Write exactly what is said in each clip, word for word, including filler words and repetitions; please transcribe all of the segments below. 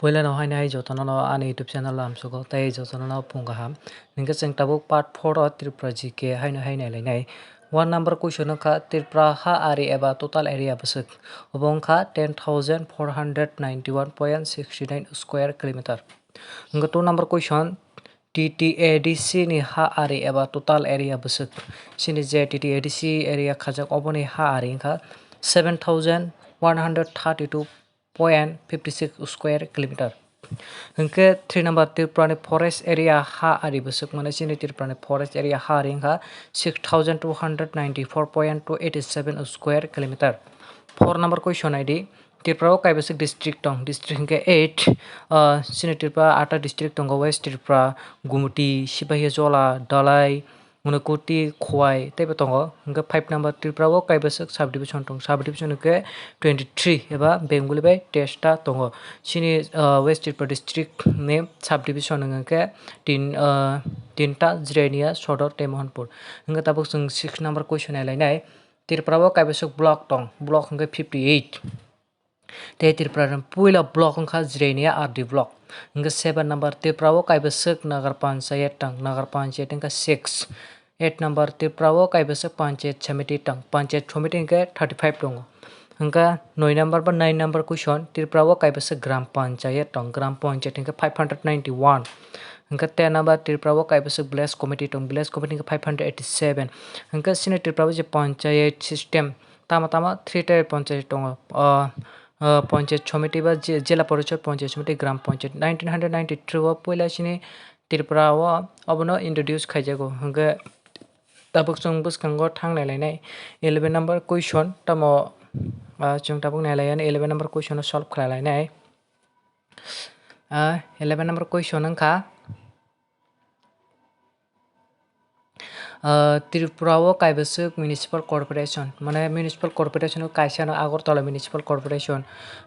Puila no haino hai jotono no ani YouTube channel o amsugo tei jotono no phung kaham. Hinkhe chwng tabuk part four o Tripura G K haino hai nailainai. One number question wngkha Tripura ha ari eba total area bwswk? Obo wngkha ten thousand four hundred ninety one point sixty nine square kilometer. Hinkhe two number question, T T A D C ni ha ari eba total area bwswk? Chini je T T A D C area khajak oboni ha ari wngkha seven thousand one hundred thirty two point fifty six square kilometer. Hinkhe three number Tripura ni forest area ha ari bwswk mane chini Tripura ni forest area ha ari wngkha six thousand two hundred ninety four point two eight seven square kilometer. Four number question naidi, Tripura o kaibwswk district tong, district hinkhe eight, ah, chini Tripura atta district tongo, West Tripura, Gumuti, Sipahijola, Dalai, Unakoti, Khowai teibo tongo. Hinkhe five number Tripura o kaibwswk subdivision tong, subdivision hinkhe twenty three eba Bengali bai teista tongo. Chini, ah, West Tripura district ni subdivision hinkhe tin, ah, tinta, Jirania, Sodor tei Mohanpur. Hinkhe tabuk chwng six number question nailainai. Tripura o kaibwswk block tong, block hinkhe fifty eight. Tei Tripura ni puila block wngkha Jirania R D block. Hinkhe seven number Tripura o kaibwswk Nagar Panchayat tong, Nagar Panchayat wngkha six. Eight number Tripura o kaibwswk Panchayat Samiti tong, Panchayat Samiti hinkhe thirty five tongo. Hinkhe nine number ba nine number question, Tripura o kaibwswk Gram Panchayat tong, Gram Panchayat hinkhe five hundred ninety one. Hinkhe ten number Tripura o kaibwswk Village Committee tong, Village Committee hinkhe five hundred eighty seven. Hinkhe chini Tripura o je Panchayat system, tamo tamo three type Panchayat tongo. O, o, Panchayat Samiti ba je-, Jila Parishad, Panchayat Samiti, Gram Panchayat. Nineteen hundred ninety three o puila chini Tripura o obono introduce khaijago. Hinkhe tabuk chwng bwskango thang nailainai eleven number question, tamo, ah, chwng tabuk nailaiyani eleven number question o solve khlailainai. Ah, eleven number question wngkha, ah, Tripura o kaibwswk municipal corporation, mane municipal corporation o kaisa no Agartala Municipal Corporation,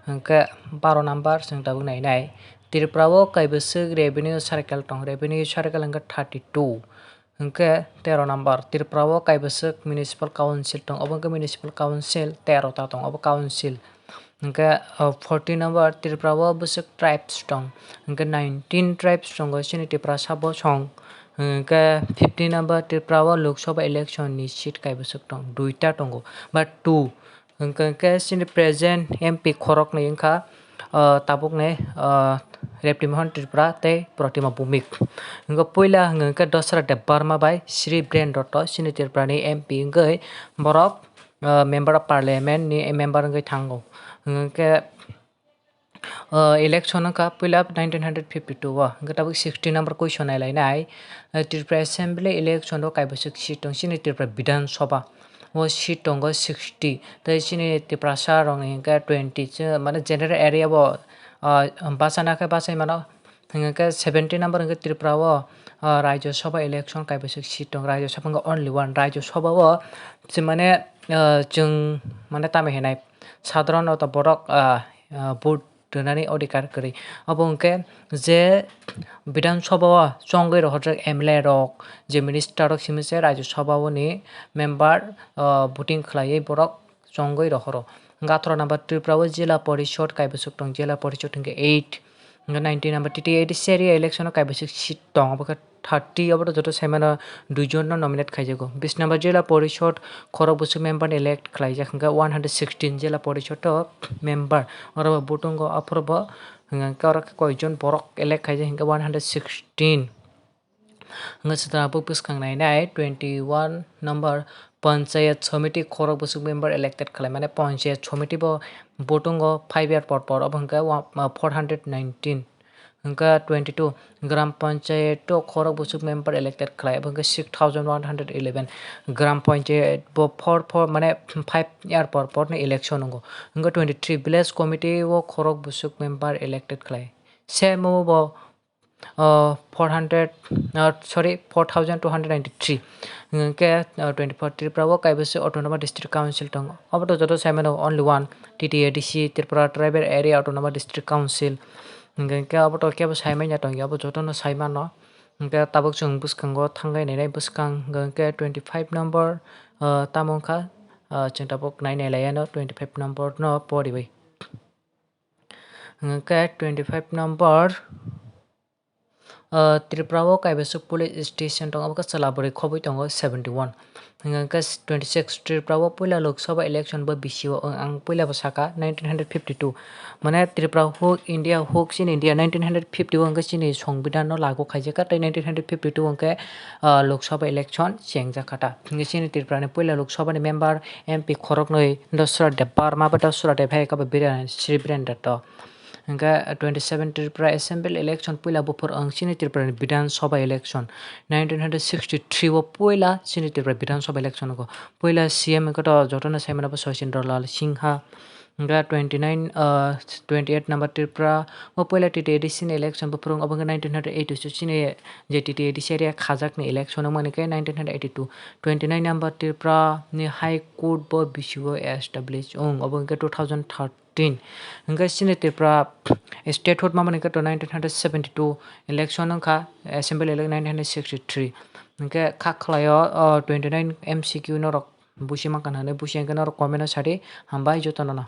hinkhe baro number chwng tabuk nainai. Tripura o kaibwswk revenue circle tong, revenue circle hinkhe thirty two. Hinkhe tero number, Tripura o kaibwswk municipal council tong, obo hinkhe municipal council tero ta tong, obo council. Hinkhe, o, fourteen number, Tripura o bwswk tribes tong, hinkhe nineteen tribes tongo chini Tiprasa bosong. Hinkhe fifteen number, Tripura o Lok Sabha election ni seat kaibwswk tong, duita tongo, ba two. Hwnkhe, hwnkhe chini present M P khoroknwi wngkha, ah, tabukni, ah, Repti Mohan Tripura tei Protima Bhowmik. Hwnkhe puila hwnkhe Dasra Debbarma bai Sri Biren Dotto chini Tripurani M P wngwi borok, ah, Member of Parliament ni member wngwi thango. Hwnkhe, ah, election wngkha puila nineteen hundred fifty two o, hwnkhe tabuk sixty number question nailainai, ah, Tripura Assembly election o kaibwswk seat tong chini Tripura Bidhan Sabha. O seat tongo sixty, tei chini Tiprasa rokni hinkhe twenty, mane general area bo, ah, bachana khe bachai mano. Hinkhe seventy number hinkhe Tripura o, ah, Rajya Sabha election kaibwswk seat tongo. Rajya Sabha hinkhe only one. Rajya Sabha o se mane, ah, chwng mane tamo hinai sadharon ota borok, ah, ah, vote rwnani odhikar kwrwi. Obo hwnkhe je Bidhan Sabha o chongwi rohorjak M L A rok, je minister rok simi se Rajya Sabha o ni member, ah, voting khlaiwi borok chongwi rohoro. Hwnkhe atharo number Tripura o Jila Porishod kaibwswk tong, Jila Porishod hwnkhe eight. Hwnkhe nineteen number T T A D C area election o kaibwswk seat tong, obo khe thirty, obo to joto sai mano duijon no nominate khaijago. Bis number Jila Porishod khorok bwswk member elect khlaijak hwnkhe one hundred sixteen Jila Porishod o member, oro bo vote wngo, aphuru bo hwnkhe oro khe koijon borok elect khaijak hwnkhe one hundred sixteen. Hwnkhe sitra bo bwskang nainai twenty one number Panchayat Samiti khorok bwswk member elected khlai, mane Panchayat Samiti bo vote wngo five year por por, obo hwnkhe one, four hundred nineteen. Hwnkhe twenty two, Gram Panchayat o khorok bwswk member elected khlai, abo hwnkhe six thousand one hundred eleven. Gram Panchayat bo four four, mane five year por por ni election wngo. Hwnkhe twenty three, Village Committee o khorok bwswk member elected khlai. Same obo, uh, four hundred, uh, sorry, four thousand two hundred ninety three. Hwnkhe, uh, twenty four, Tripura o kaibwswk Autonomous District Council tongo. Obo to joto sai mano only one, T T A D C, Tripura Tribal Area Autonomous District Council. Hwnkhe abo to kebo sai manya tongya, abo jotono sai mano. Hwnkhe tabuk chwng bwskango thangwi nainai bwskang hwnkhe twenty five number, ah, tamo wngkha, ah, chwng tabuk nai nai laiya no twenty five number no poriwi. Hingke twenty five number, ah, Tripura o kaibasuk police station tongo, abo khe chwla bwrwi khobwi tongo seventy one. Hingke twenty six, Tripura o puila Lok Sabha election bo bisi o, ang puila bo saka nineteen hundred fifty two. Mane Tripura huk, India huk, chini India nineteen hundred fifty o hingke chini songbidhan no lagu khaijak kha, tei nineteen hundred fifty two hingke, ah, Lok Sabha election chengjak kha ta. Hingke chini Tripura ni puila Lok Sabha ni member M P khoroknwi Dasra Debbarma ba Dasra Deb hai khe bo Biren, Sri Biren Datta. Hingke twenty seven Tripura Assembly election puila buphur ang chini Tripura ni Bidhan Sabha election. Nineteen hundred sixty three o puila chini Tripura Bidhan Sabha election go. Puila C M hingke to jotono saimano bo Sachin Lal Singha. Hingke twenty nine, ah, twenty eight number Tripura o puila T T A D C ni election buphur ang, obo hingke nineteen hundred eighty two chini je T T A D C area khajak ni election wngmani khe nineteen hundred eighty two. Twenty nine number Tripura ni High Court bo bisi o establish wng, obo hingke two thousand thirteen. Hingke chini Tripura statehood mamani khe to nineteen hundred seventy two election wngkha, assembly elec nineteen hundred sixty three. Hingke kha khlaio, o, twenty nine M C Q norok busi mankha hwnwi busi hingke norok comment o sadi, hambai jotono no.